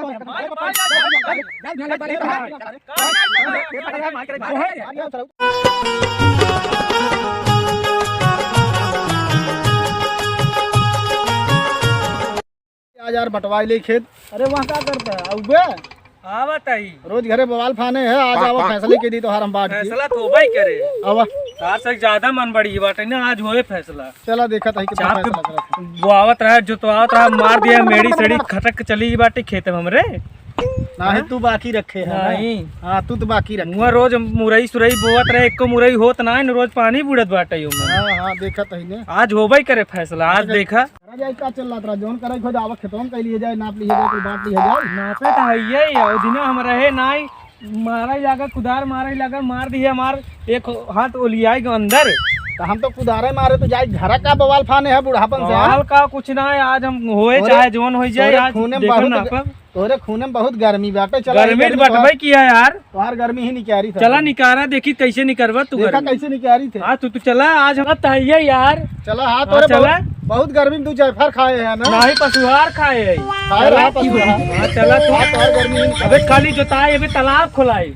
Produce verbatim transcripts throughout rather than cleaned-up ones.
आज यार बंटवाई ले खेत। अरे वहाँ का करता है? अउबे? आवत ही। रोज घरे बवाल फाने है, आज आवा फैसले के दी तोहार हम बात की। फैसला तो होबे ही करे। आवा। तार से ज्यादा मन बढ़ी बाटे ना, आज होए फैसला। चला देखत ही कितना चाप के फैसला करत है। बोआवत रहा, जोतवावत रहा, मार दिया मेड़ी सेड़ी खटक के चली गई बाटे खेत में हमरे। नाही, हाँ? तू बाकी रखे है ना? नहीं। हाँ, तू तो बाकी रखे। मुआ रोज मुरई सुरई बोवत रहे, एको मुरई होत ना है, रोज पानी बुड़त बाटे ओमे। हाँ, हाँ, देखत ही ने। आज होबे करे फैसला, आज अच्छा, देखा। करा जाए का चल रहा, जौन करे खोज आवा खेतवा में कह लिए जाए, नाप लिए जाए, कोई बांट लिए जाए। नापे तो है ये, ओ दिना हम रहे नाई, मारे लगा, कुदार मारे लगा, मार दिए हमार एक हाथ ओलियाए के अंदर। तो हम तो कुदारे मारे तो जाए, घर का बवाल फाने है बुढ़ापन से, हाँ? बवाल का कुछ ना है, आज हम होए तोरे, चाहे जौन हो जाए, तोरे आज खूने में देखो बहुत ना ग-, अपन। तोरे खूने में बहुत गर्मी बाटे, चला गर्मी गर्मी तो बटबे तोहार, किया यार। तोहार गर्मी ही निकारी था। चला निकारा, देखी कैसे निकरबा तू देखा गर्मी। कैसे निकारी थे। हाँ, तू, तू चला, आज हम तहिए यार। चला, हाँ, हाँ, तोरे चला। बहुत, बहुत गर्मी में तू जायफर खाए है ना? नाही, पशुहार खाए है। खाए रहा पशुहार। हाँ, चला तू। हाँ, तोहार गर्मी ही निकारी। अबे खाली जोताई, अबे तालाब खोलाई।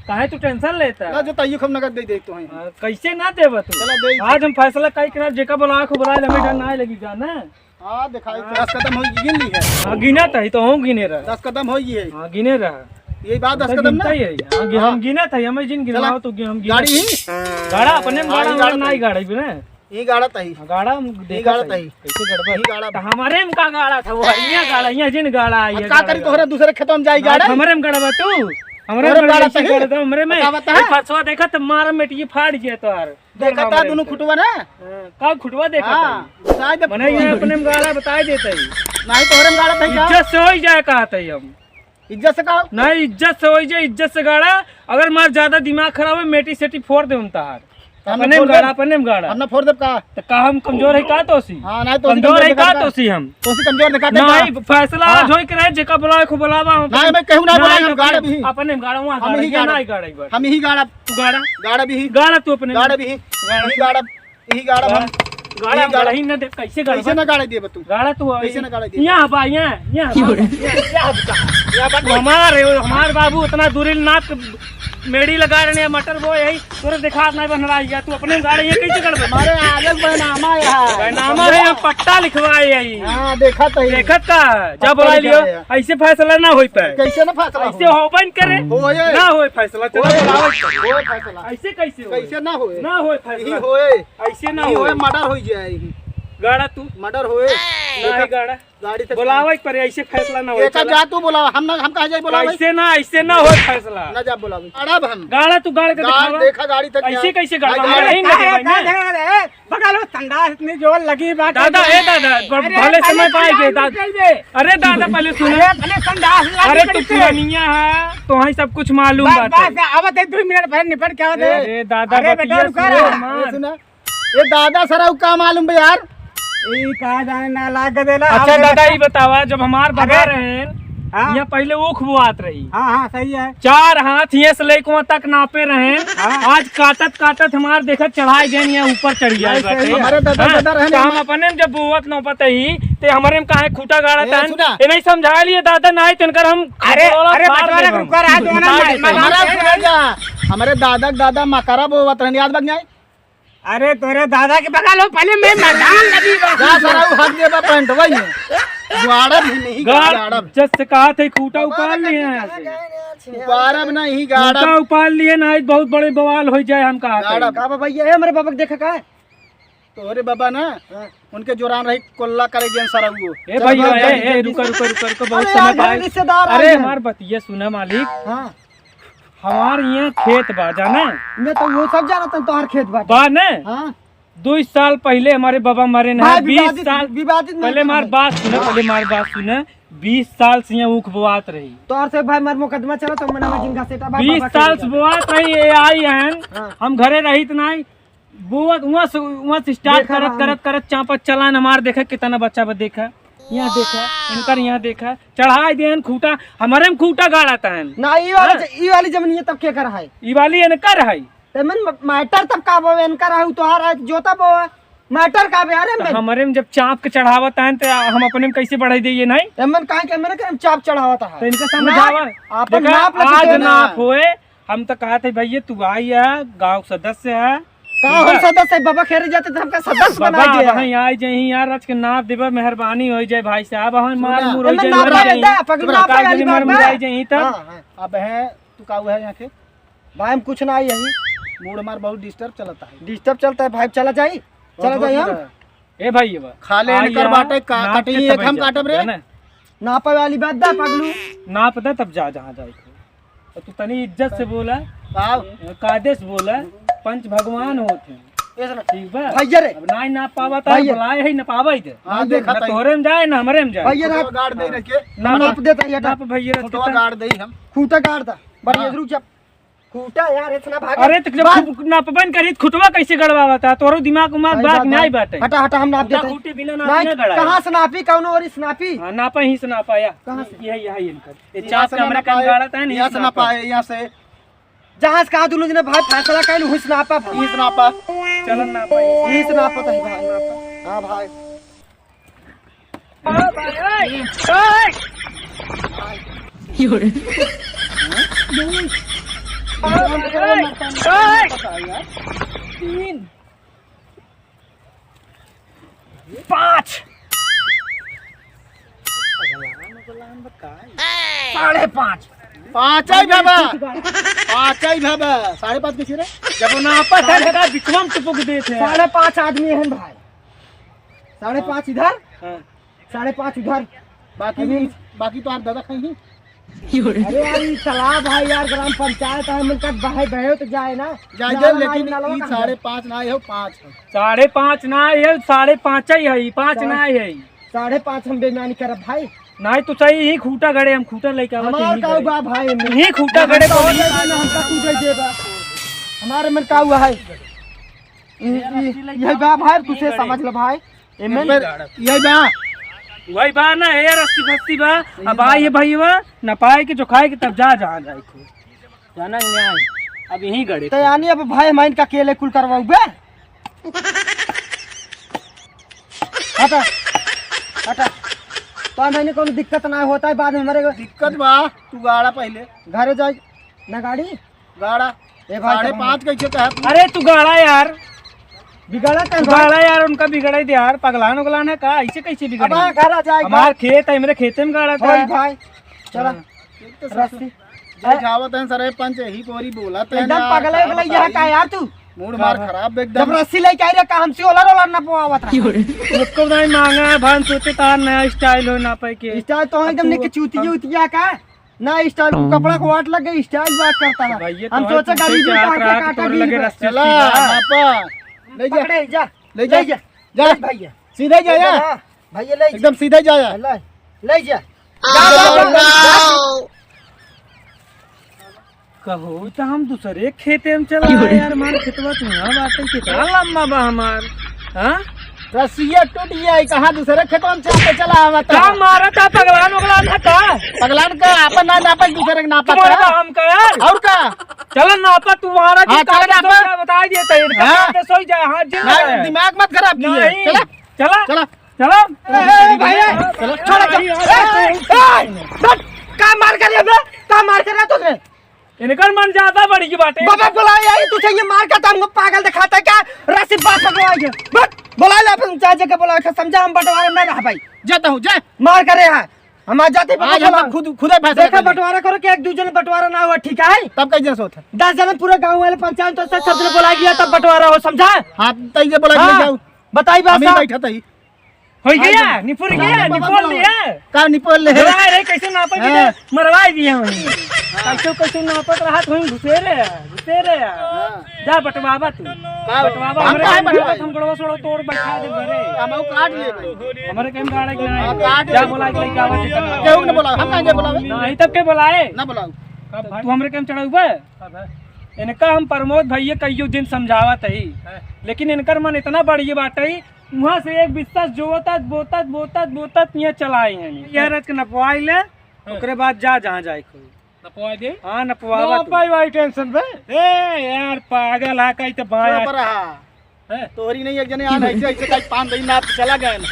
काहे तू टेंशन लेता? ना, जोताई हम नगद दे दे तो हैं। हाँ, कैसे ना देबा तू? चला, दे। आज हम फैसला कई के ना, जेका बोला, आँख बोला, हमें डर ना लगी जाना। हाँ, दिखाई तो दस कदम हो गिन ली है। हाँ, गिना तही तो हूँ गिने रहा। दस कदम हो गई है। हाँ, गिने रहा। यही बात, हम दस तो कदम ना? गिनता ही है। हाँ, गि-, हाँ। हम गिना तही, हमें जिन गिनवाओ चला। तो गि-, हम गिना गाड़ी तही। ही? गाड़ा अपने में हाँ, गाड़ा ये गाड़ा हमारे तही। नाई गाड़ी भी ना। ये गाड़ा तही। हाँ, गाड़ा हम ये देखा गाड़ा तही। तही। कैसे गड़बड़? ये गाड़ा। तो हमारे में का गाड़ा था? वो हरिया गाड़ा, यहाँ जिन गाड़ा आई अब है का गाड़ा, करी, गाड़ा। तोहरे दूसरे खेतों में जाई गाड़ा? हमारे में गाड़ा बा तू? हमारे तोहरे में गाड़ा ऐसे तही? गाड़ा था, हमारे में। बता, बता। ये फरसवा देखा तो मार मेटिए फाड़ गया तोहार। देखा था दोनों खुटवा ना? हाँ, का खुटवा देखा हाँ, था? बताए दे मने खुटवा। ये अपने में गाड़ा बताए देता ही। नहीं तो हरम गाड़ा था क्या? इज्जत से होई जाए कहा था हम। इज्जत से कहा? नहीं, इज्जत से होई जाए, इज्जत से गाड़ा। अगर मार ज्यादा दिमाग खराब है, मेटी सेटी फोड़ दे हम तहार। तो हमने अपने में फोड़ गाड़ा, देब? अपने में गाड़ा। हमने फोड़ देब का? तो का हम कमजोर है का तोसी? हाँ, नहीं तो कमजोर है का तोसी हम? तोसी कमजोर देखा था नहीं, का? फैसला हाँ। आज होई के रहे, जेका बुलावे को बुलावा हम। नहीं, मैं कहूँ ना नहीं, बुलाई, हम अपने, गाड़ा भी। अपने में गाड़ा, वहाँ हम गाड़ा, ही ये गाड़ा। नहीं गाड़ा एक बार। हम ही गाड़ा। तू गाड़ा। गाड़ा भी ही। गाड़ा तू अपने गाड़ा भी ही। गाड़ा। यही गाड़ा, यही गाड़ा हम, गाड़ा यही हम गाड़ा। गाड़ा ही ना दे, कैसे गाड़ा कैसे बा? ना गाड़ा दिए बा तू? गाड़ा तू अभी कैसे ना गाड़ा दिए? यहाँ बा, यहाँ, यहाँ बा, यहाँ, यहाँ बा। यहाँ बा तू। हमारे, हमार बाबू उतना दूरी नाक मेड़ी लगा रहे हैं, मटर बो यही तोरे दिखात नहीं बन रहा है, तू अपने गाड़ा ये कैसे गाड़ा बा? हमारे आगे बैनामा यहाँ। बैनामा है, हम पट्टा लिखवाए यही। हाँ, देखा तो ही। देखत का? जब पट्टा बोला लियो, लिखवाए। ऐसे फैसला ना होई पाए। कैसे ना फैसला ऐसे होई? होबे न करे। होए। ना होए फैसला, चलो होए। बुलाओ। होए फैसला। ऐसे कैसे होए? कैसे ना होए? ना होए फैसला। यही होए। ऐसे ना यही होए। होए, मर्डर होई जाए यही। गाड़ा तू। मर्डर होए। ना है गाड़ा। गाड़ी तक बुलावे के परे, ऐसे फैसला ना होए। देखा चला। जा तू बुलावा, हम ना, हम कहाँ जाए बुलावे? ऐसे ना, ऐसे ना होए फैसला। ना जा बुलावे। गाड़ा हम। गाड़ा तू गाड़ के गाड़ दिखावा। देखा गाड़ी तक ऐसे क्या? कैसे गाड़ा? भाई, हमारे गाड़ी ही ना का है, देवाई का ना। है, अरे, बगल में संडास इतनी जोर लगी बात दादा, है। ए दादा, ब-, अरे, भले पहले समय पाए संडास गए दादा। निकल दे। अरे दादा, पहले सुनो। अरे, पहले संडास लगी अरे, तू पड़ी से। पुरानिया है, तो वहीं सब कुछ मालूम बस, बात है। बस, अब दे दो मिनट भर निपट के आओ दे। अरे दादा, अरे, बेटा, बतिया रुका सुनो रहा। हमार। ए, सुना। ए दादा, सरा का मालूम बे यार? ई का जाने ना लाग देला, अच्छा हम दादा, देखा। ई बतावा, जब हमार बाबा अरे। रहेन, हाँ। यहाँ पहले ऊख बोआत रही। हाँ, हाँ, सही है। चार हाथ यहाँ से लेके वहाँ तक नापे रहे। हाँ। आज काटत काटत हमार देखत चढ़ाई गए, यहाँ ऊपर चढ़ जाए नहीं, सही बाटे। है। हमारे दादा, हाँ, दादा रहने तो हम हमारे अपने में जब बोवत नौबत ही, ते हमारे में काहे खूटा गाड़ा ए, तान? सुना। ए, नहीं समझा लिए दादा, नहीं तो इनकर हम अरे, बोला अरे, फाड़ बचवा रे, देब हम। रुका रहा, जो ना, फाड़ देब। हमारा सुना जा, हमारे दादा के दादा मकरा बोवत रहने, याद बा कि नहीं? अरे तोरे दादा के बगल हो, पहले मैं मैदान लगी बा। जा सारा वो हक देबा पैंट वही में। गाड़ब ही नहीं, गाड़, गाड़ब। जस से कहा थे खूटा उपाड़ लिए हैं। उपाड़ब नहीं, गाड़ब। खूटा उपाड़ लिए ना, बहुत बड़े बवाल हो जाए हम कहा थे। गाड़ब। का बाबा, ये है हमारे बाबा के देखा का है? तोरे बाबा ना, हाँ। उनके जोरान रही कोल्ला करे गेन सारा वो। ए चल भाई, भाई, ए, चल। ए, रुका, रुका, रुका, रुका, बहुत अरे समय यार, पाए। रिश्तेदार अरे आए हैं। हमार बतिया सुना मालिक। हाँ। हमार यहाँ खेत बा, जाना? मैं तो वो सब जानत हूँ, तोहर खेत बाटे। बा ने? हाँ। दो साल पहले हमारे बाबा मरे ना, भाई, बीस विवादित, साल विवादित मत पहले कर हमार भाई। बात सुने, हाँ। पहले हमार बात सुने। बीस साल से यहाँ ऊख बोआत रही। तोहर से भाई, हमार मुकदमा चला, तो मना में जिनका सेटा भाई, बीस बाबा के साल से निकाल। बोआत रही, ये आई हैं। हाँ। हम घरे रहित नहीं, बोवत, वहाँ से, वहाँ से start देखा करत, रहा करत, हूँ। करत चापत चलान हमार, देखा कितना बच्चा बा, देखा, यहाँ देखा, इनकर यहाँ देखा, चढ़ाई देन खूटा, हमारे में खूटा गाड़त हैं। ना, ई वाला हाँ? ज-, ई वाली जमीन ये तब के कर है? ई वाली इनकर है। ते मन म-, matter तब का बा, इनकर है, तोहार है, जोता बा। Matter का बे यार, तो एमन? हमरे में जब चाप के चढ़ावत हैं, तो हम अपने में कैसे बढ़ाई देइए, नहीं? एमन काहे के एमन के हम चाप चढ़ावत है? तो इनका समझावा। नाप, आपन देखा, नाप लेके आज देना। नाप होए, हम तो कहत है, "भैया, तू आई है, गाँव सदस्य है।" का ठीक हम है? सदस्य है? बाबा खेरे जाते तो हमका सदस्य बाबा, बनाई दे अब यार। हम आई जाई यार, आज के नाप देबा, मेहरबानी हो जाए भाई साहब, हम मार सुना। मुर हो एमन जाए, नाप मर लेके जाए। दे, पगलू नाप काहे वाली के मर बात मुर बा। आई जाई तब? हाँ, हाँ। अब है, तू का हुआ है यहाँ के? भाई, हम कुछ ना आई यही। Mood हमार बहुत disturb चलता है। Disturb चलता है भाई, चला जाई, चला बहुत जाई हम। Disturb। ए भाई, ये बा। खा ले, आ इनकर यार, बाटे, का-, नाप कटही के एक तब हम जा, काटब रे। है ना? नापे वाली बात दा पगलू। नाप दे तब जा, जहाँ जाए के। और तू तनी इज्जत से बोला, का? कायदे से बोला, पंच भगवान होत हैं। ऐसा ना। ठीक बा? भैया रे। अब ना ही नाप पावा ता, भैया। बुलाए है, ना पावा ही दे। हाँ, देखा ना ताई। तोहरे में जाए, ना हमरे में जाए। भैया ना। खुटवा गाड़ दे रखे। ना नाप दे ताई, हटा। नाप भैया रख खुटवा के गाड़ दे हम। खूटा गाड़ दा। बढ़िया हाँ। रुक जा। खूटा यार, इतना भाग। अरे, तो जब बात खूब नापबन करी, तो खुटवा कैसे गड़वावता? तोरो दिमाग उमाग सही बात नहीं है। बाटे। हटा, हटा, हम नाप देते हैं। खूटी बिना नापी नहीं, ना गड़ाए। कहाँ से नापी? कौनो और से नापी? हाँ, नापा ही से नापा या। कहाँ से? यही, यही इनकर। ये यहाँ चाप से के ना हमरे नापा कन है, गाड़ा था, नहीं यहाँ से नापा है, यहाँ से। जहाँ से कहा दोनों जने भाई फैसला कइल, वहीं से नापा भाई। यहीं से नापा। चलन नापा, यहीं से नापा तो है भाई। हाँ भाई। तीन। पाँच। साढ़े पाँच। पाँच ही बाबा। पाँच ही बाबा। साढ़े पाँच कैसे रे? जब नापा था, साढ़े का बिचवा में टुपुक देते हैं। साढ़े पाँच आदमी हैं भाई। साढ़े पाँच इधर, हाँ। साढ़े पाँच उधर। बाकी, अभी बाकी तो आप दादा खाई ही। अरे यार, ई तालाब है यार, ग्राम पंचायत है, मिलकर बहे, बहे तो जाए ना। जाए, नाला जाए, ना, लेकिन नाला ई कहाँ साढ़े जाए? पाँच ना आए हो, पाँच है। साढ़े पाँच ना आए हो, साढ़े पाँच ही है, ई पाँच साढ़े ना आए है। साढ़े पाँच हम बेईमानी करब भाई। नहीं तो सही, यही खूटा गड़े, हम खूटा लेके आवत हमार यही का गड़े। बा भाई, यही खूटा गड़े तो तो नहीं। हमका तू दे देबा। हमारे मन का हुआ है? ई, ई, यही बा भाई, तुझे समझ लो भाई। एमन फिर यही बा। वही बा ना, ए रस्सी फस्सी बा। अब आई है भाई बा, ना पाए के जो खाए के तब जा, जहाँ जाए को। जाना ही नहीं। अब यहीं गड़े तो यानी अब भाई हम इनका अकेले कुल करवाऊ बे। हटा, हटा। तो मैंने कोनो दिक्कत ना होता है, बाद में हमारे दिक्कत बा, तू गाड़ा पहले। घरे जाए ना गाड़ी। गाड़ा। ए भाई, साढ़े पाँच कैसे कहा तू? अरे तू गाड़ा यार। बिगड़ा का तू भाई? गाड़ा यार, उनका बिगड़े दे यार, पगलान उगलान है का? ऐसे कैसे बिगड़े? अब घर आ जाए, हमार घर। खेत है, मेरे खेते में गाड़ा था। भाई, भाई, चला। हाँ। एक तो रस्सी। जे जावत है सरे पंच, यही कोरी बोला था एकदम ना, पगला का उगला यह बताई? का यार तू? मूड मार हाँ। खराब एकदम। जब रस्सी लेके आई रहे का हमसे ओलर ओलर ना पोआवत रहा। एको नहीं मांगा है भान, सोचे तार नया style हो ना पाए के। Style तो एकदम अब निक तू चूतिया उतिया का। ना style को कपड़ा को वाट लग गई, style बात करता है। भाई, ये हम तो सोचे है, गरीबी पीछे काट के हाथ काटा तोड़ गई लगे बा। रस्सी चला, सीधा। नापा। ले जा। पकड़े, जा। ले जा। ले जा। जा। ले भैया। सीधे जा, ले जा। जा। भैया, ले जा। एकदम सीधे जा, जा। ले, ले जा। जा, जा, जा, जा। कहो, तो हम दूसरे खेते में चला आए यार, हमार खेतवा तो यहाँ बाटे, कितना लंबा बा हमार। हाँ? रस्सिया टूट गया है, कहाँ दूसरे खेतवा में चला, चला आवा था? का मारा था, पगलान उगलान है का? पगलान का, अपन ना नापा, दूसरे के नापा तुम्हारा था। का हम का यार? और का? चला नापा, तुम्हारा हाँ, चला नापा। क्या बताई दिया था, इनका हाँ। काम तो सोई जाए, हाँ, जिन नहीं, जाए। दिमाग मत खराब कीजिए। नहीं। चला। चला। चला। चला। ए, ए, भैया, चला। छोड़, छोड़। अरे, ए, ए, ए, बट, का मार कर रहे बे? का मार कर रहा तुझे? इनकर मन ज्यादा बढ़ गई बाटे। बाबा बुलाए आई, तुझे ये मार का तो हमको पागल दिखाता है क्या? रस्सी बात पकड़वाई है। बट, बुला ले अपन चाचा के बुला के समझा, हम बंटवारा में ना रह भाई। जाता हूँ, जा। मार करे है। हम आ जाते आज हम बुलाओ। खुद, खुदे फैसला देखा, कर ले। बंटवारा करो कि एक दूजन बंटवारा ना हुआ, ठीक है? तब कैसे सोच है? दस जन पूरे गाँव वाले पंचायत तो सब, सब जन बुला गया, तब बंटवारा हो, समझा? हाँ, तैसे बुला के ले हाँ, जाओ। बताई बात हम ही साहब। बैठा था ही। हो गया, हाँ, निपुर गया, हाँ, निपुर बाबा, लिया। का निपुर ले? बुला रे, कैसे नापे हाँ। के मरवाई दिए हैं। हाँ। कैसे, कैसे नापत रहा तो घुसे रे, घुसे रे। हाँ। जा बंटवावा तू। का? बंटवावा हम हमरे काहे काम बंटवाई? हम गोड़वा सोड़ो तोड़ बैठा दे घरे। हम वो काट ले भाई। हमरे काम गाड़ा के हाँ, नहीं। काट जा ले। बोला के लेके आवा चिकन। केहू के ना बोलाओ, हम काहे के बोलावे? नहीं तब के बोलाए? ना बोलाओ। तू हमरे काम चढ़ाऊ बे? इनका हम प्रमोद भैया कईयो दिन समझावत ही, लेकिन इनकर मन इतना बढ़िया बाटे, वहाँ से एक बिस्सा जोतत, बोतत, बोतत, बोतत यहाँ चलाए हैं। यह रच के नपवाई ले, ओकरे बाद जा जहाँ जाए को। नपवाई दे? हाँ, नपवावा तू। नपाई वाली tension बे। ए यार, पागल है, कहीं तो बाया। चुप रहा। हैं? तोहरी नहीं, एक जने आन ऐसे, ऐसे काहे पान दही नाप चला गए ना।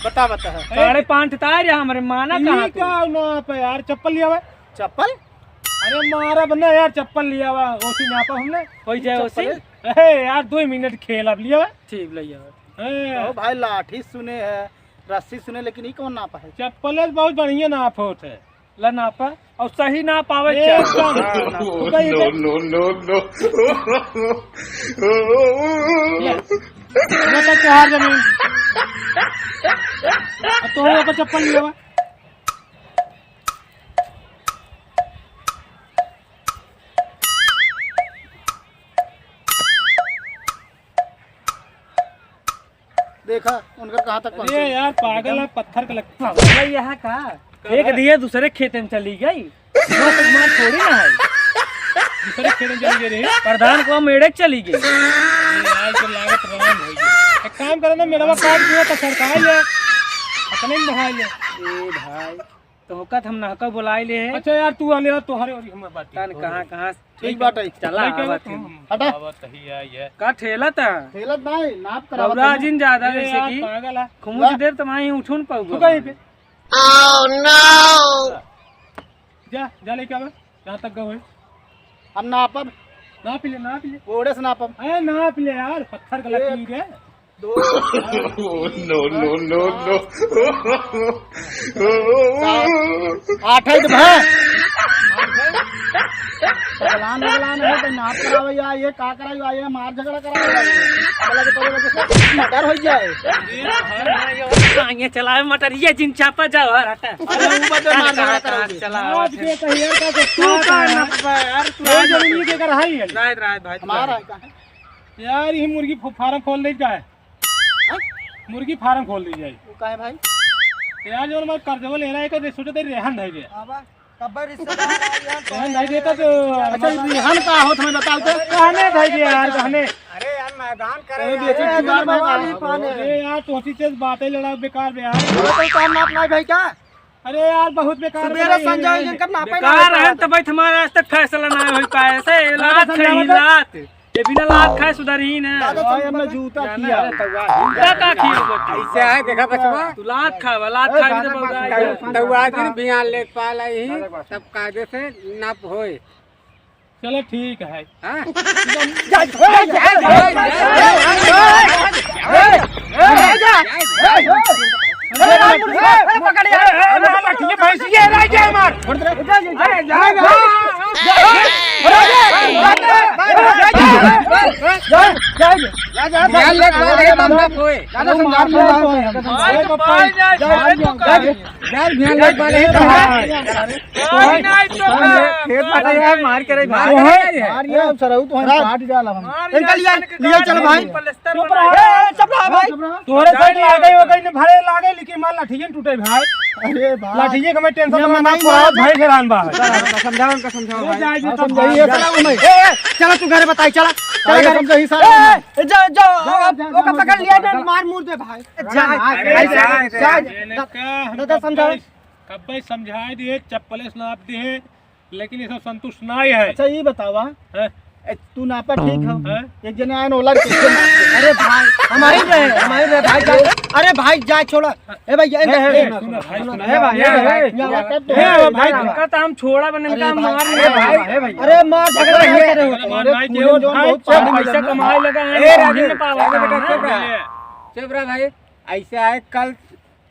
बता, बता। साढ़े पाँच तार है हमरे, माना ई कहाँ तू? का नाप है यार, चप्पल लिया हुआ है। चप्पल? अरे मारा बन्ना यार, चप्पल लिया हुआ, ओसी नापा हमने। होई जाए ओसी? चप्पल? अरे यार, दो मिनट खेल अब लिया हुआ। ठीक लिया हुआ। हैं। ओ भाई, लाठी सुने है, रस्सी सुने, लेकिन ई कौन नाप है? चप्पल बहुत बढ़िया नाप होत है। ला नापा, और सही नाप आवे एकदम। चाहे। हाँ, नाप। No, no, no, no। ले, ये तो तोहार जमीन। अब तो ओकर चप्पल लिया हुआ। देखा, उनकर कहाँ तक पहुँचे। अरे यार, पागल है, पत्थर के लग-, पागल है यहाँ का? फेंक दिए, दूसरे खेते में चली गई। मार, मार थोड़ी ना है। दूसरे खेते में चली गई रे। प्रधान को मेड़े चली गई। ये यार, तो लागत राम हो गई। एक काम करो ना, मेड़वा काट दियो तो सरकार ले। अपने में बहा ले। ए भाई। तो होकत हम नहका बुलाई ले है। अच्छा यार, तू आले हो, तोहरे और हमर बात तन ठीक हो कहाँ, गई। कहाँ ठीक बात है। चला, नहीं, आवत हूँ। हटा। आवत ही है ये। का ठेला था? ठेलत नहीं, नाप करावत बौरा है। जिन ज्यादा ए जैसे यार, कि पागल है। खुमुच ला। देर तो वहीं उठून पाऊगा। तू कहीं पे? Oh no! जा, जा लेके आवे। जहाँ तक गए। हम नापब। नाप ले, नाप ले। ओड़े से नापब। अरे नाप ले यार, पत्थर का एक। लकीर है। दो। No, no, no, no। चार। आठ है तो भाई। पगलान वगलान है तो नाप करावे या ये का करावे या ये मार झगड़ा करावे या ये। अगला के तोरे वजह से मर्डर हो जाए। ये चलावे मटर, ये जिन चापा जाओ, हर हटा। अरे ऊपर तो मार झगड़ा करावे। चला। आज के कहिए का तो तू का नाप है यार, तू ये जमीन के कर है ये। राइट, राइट भाई, तू हमारा है। है का है? यार, ये मुर्गी फो-, फार्म खोल दे जाए। हाँ? मुर्गी फार्म खोल दी जाए। वो काहे भाई? यार, जो हमारे कर्जवा ले रहा है, एक सोचे तेरी रेहन धई दे। आवा, कब्बर रिश्तेदार आ गया, रेहन धई देता तो अच्छा, ये रेहन का हो, तुम्हें बताओ तो। कहने धई दे यार, कहने। अरे यार, मैदान करे अरे, यार। बेटी ए, की बात बाबा, है। अरे यार, तो उसी से बातें लड़ा, बेकार बे यार। अरे, तो काम नाप नहीं भाई क्या? अरे यार, बहुत बेकार सुबेरे बनाई है संजय यार। जिनकर नापे ना बेकार होता है है। तब हमारा आज तक फैसला ना हो पाए। ऐसे दादा लात खाई समझावत है। लात। ये बिना लात खाए सुधर ही ना। दादा भाई, हमने समझावत है। जूता जाना किया। है। जूता का खियो बच्चा? ऐसे है, देखा बचवा। तू लात खावा, लात ए, खाए दादा तो बहुत बात आएगा। कर। तब आज दिन बिहान लेट पाला ही, तब कायदे से नाप होए। चलो ठीक है। हाँ? ध्यान ले, ध्यान ले, बंदा कोई। दादा समझा, समझा। अरे, तो पाई जाए, जा, जा, जा, जा। जा, जा, जा, जा, जा। खेत पटा यार, मार के रही, मार के रही। मार ये सरऊ तो हम काट जाला हम। मार इनका यार, लिया, लिया चल भाई। पलस्तर चुप रहा, ए, चुप रहा भाई। चुप रहा। तोरे से लागे हो गई ने भरे लागे, लेकिन मार लाठी टूटे भाई। अरे भाई। लाठी के मैं टेंशन ये में मनाई ना। भाई हैरान बा। समझाओ इनका, समझाओ भाई। जाए, हाँ, समझाइए, समझाओ। ए, ए, चला तू घरे बताई, चला। चला आइए, घरे। समझाइए, सारा। ए, ए, जा, जा, जा, जा, ओका जा, पकड़ लिया जा, ना, जा। मार मुर दे भाई। जा, अरे, ऐसे, जा, जा, जा, जा। इनका हम दादा, समझाओ। कब्बे, कब्बे समझाए दिए, चप्पले से नाप दिए, लेकिन ये सब संतुष्ट ना ही है। अच्छा, ये बतावा, हैं? ए, तू नापा ठीक हो? हैं? एक जने आए ना, ओला के पीछे नाप दे। अरे भाई, हमारी रहे, हमारी रहे भाई, जा। अरे भाई, जा, छोड़ा। ए भाई, ये ए, ए, ए, सुनो, सुनो, सुनो, सुनो, ए भाई, ए, ए, भाई, ए, ये वाला कर दो। ए भाई, इनका तो हम छोड़ा बने, अरे इनका हम भाई, मार अरे नहीं भाई, पाएंगे। अरे मार झगड़ा नहीं करे हो। अरे मार नहीं, पूनम जो बहुत पानी पैसा मिला ना। कमाए लगा है, ए, हम राजू, नहीं पावा राजू बेटा, कहाँ चुप रहा। है? चुप रहा भाई। ऐसे आए कल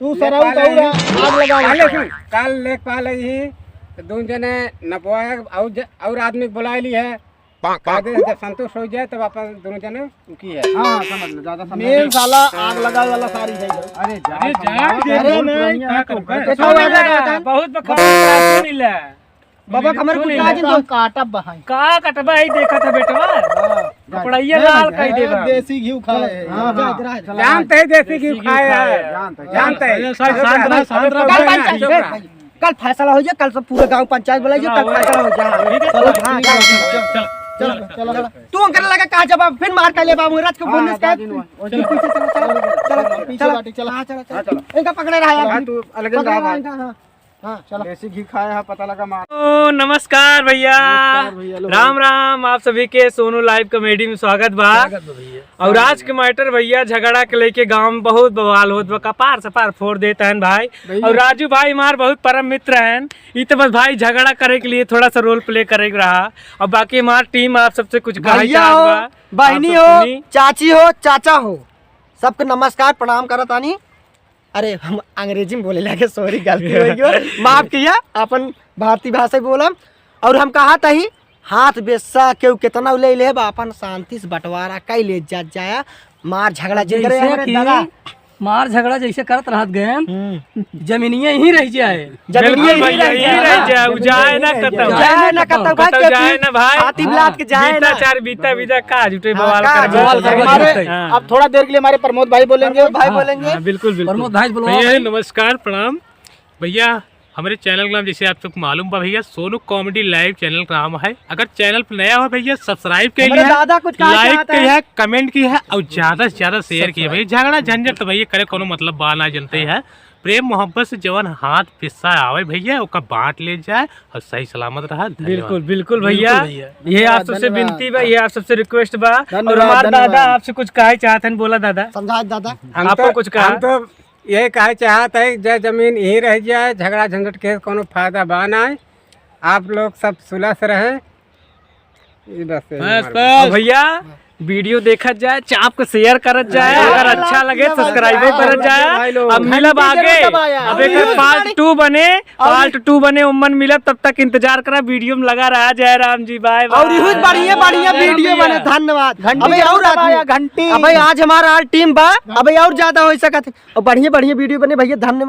तू लेख सरऊ पाले तऊ ही। रहा, आग लगा अरे लेके। सुन, कल लेख पाले ही, तो दोनों जने नपवाए, और ज-, और आदमी बुला ली है। कायदे से जब संतुष्ट हो जाए, तब अपन दोनों जने उकी है। हाँ, समझ लो, ज्यादा समझ मेन लो। साला आग लगावे वाला सारी है इधर। अरे, जा, अरे, जा, समझाओ, जा, अरे, बहुत नहीं, बढ़िया क्या तो, करबे? बहुत तो खबर सुन ले। बाबा, हमरे सुन कुछ ले। आज तो काटब बहाई। का कटबा है, देखा था बेटवा? हाँ, जा। कपड़ैया ए, लाल कई ए, देबा। देसी घी खाए है। हाँ, हाँ। जानते हैं देसी घी खाए है। जानते हैं। जानते हैं। अरे, शांत रहा, शांत रहा, चुप रहा। कल फैसला हो जाए, कल सब पूरे गांव पंचायत बुलाइए, कल फैसला हो जाए। ठीक है, चलो, ठीक है, हाँ, चलो, चलो, चलो, चलो, चलो। चलो। तू उनकर लगा कहाँ जवाब, फिर मार कर ले बाबू, रात को हाँ, बोलने का। दादी नुआ। चलो, पीछे चलो, चलो, चलो, चलो, पीछे चलो। बाटी, चलो। हाँ, चलो, चलो। हाँ, चलो। इनका पकड़े रहा यार। हाँ, तू अलग चलो, रहा चलो, भाई। इनका, हाँ। हाँ, चलो। देसी घी खाए हैं, पता लगा मार। ओ, नमस्कार भैया। नमस्कार भैया, लो राम भैया। राम, आप सभी के सोनू लाइव कॉमेडी में स्वागत बा। स्वागत बा भैया। और आज के मैटर भैया, झगड़ा के लेके गांव में बहुत बवाल होत बा, कपार सपार फोड़ देत हैं भाई। भैया। और राजू भाई हमार बहुत परम मित्र हैं, ई तो बस भाई झगड़ा करे के लिए थोड़ा सा रोल प्ले करे के रहा, और बाकी हमार टीम आप सबसे कुछ कहे भैया चाहत हो, बा, बहनी आप सब हो, सुनी। चाची हो, चाचा हो, सबके नमस्कार प्रणाम करत आनी। अरे, हम अंग्रेजी में बोले लागे, सॉरी, गलती हो गई, माफ किया, अपन भारतीय भाषा में बोलम। और हम कहा तही, हाथ बेस्सा केहू केतना ले ले बा, अपन शांति से बंटवारा कई ले जा जाया, मार झगड़ा जिन करे, जैसे हमारे कि दादा। मार झगड़ा जैसे करत रहत गए, हम्म। जमीनिया यहीं रह जाए। जमीनिया बिल्कुल यहीं भैया, रह यहीं जाए। रह जाए, उ जाए ना कतौ। जाए ना कतौ, भाई, कतौ जाए ना भाई। हाथी बिलात के जाए बीता ना। चार बीता बीता का झूठे हाँ, बवाल का कर झूठे बवाल कर हमारे, हाँ। अब थोड़ा देर के लिए हमारे प्रमोद भाई बोलेंगे। प्रमोद भाई हाँ, बोलेंगे। हाँ, बिल्कुल, बिल्कुल। प्रमोद भाई बोलो। भैया, नमस्कार, प्रणाम। भैया, हमरे चैनल का नाम जैसे आप सबको मालूम बा भैया, सोनू कॉमेडी लाइव चैनल का नाम है। अगर चैनल पर नया हो भैया, सब्सक्राइब के हमरे लिए, दादा कुछ कहा लाइक चाहता के है। लिए, कमेंट की है और ज्यादा से ज्यादा शेयर किए भैया। झगड़ा झंझट तो भैया करे कोनो मतलब बा ना, जनते हैं। प्रेम मोहब्बत से जवन हाथ पिस्सा आवे भैया, ओका बांट ले जाए और सही सलामत रहा। धन्यवाद। बिल्कुल, बिल्कुल भैया। बिल्कुल भैया। ये आप सबसे धन्यवाद। विनती बा, ये आप सबसे रिक्वेस्ट बा। धन्यवाद, और हमार दादा धन्यवाद। आपसे कुछ कहे चाहत हैं, बोला दादा। समझा दादा। हम आपको तो, कुछ कहा? हम तो यही कहे चाहत है, जय जमीन यहीं रह जाए, झगड़ा झंझट के कोनो फायदा बा ना। आप लोग सब सुलह से रहें। ये बस यही बस, हमारे बस। और भैया, वीडियो देखत जाए, चाप को शेयर करत जाए, हाँ, अगर हाँ, अच्छा लगे, हाँ, सब्सक्राइबो हाँ, करत हाँ, जाए। भाई लोग। अब मिलब घंटी आगे, जरूर दबाया। अब एक और पार्ट टू बने, और पार्ट टू बने, उम्मन मिलब, तब तक इंतजार करा, वीडियो में लगा रहा। जय राम जी, बाय बाय। और यही बढ़िया, बढ़िया जय वीडियो राम बने, भैया। धन्यवाद। घंटी अबे जरूर और दबाया, आदमी। घंटी। अबे आज हमारा और टीम बा, अबे और ज्यादा हो सकत है। और बढ़िया, बढ़िया वीडियो बने भैया, धन्यवाद।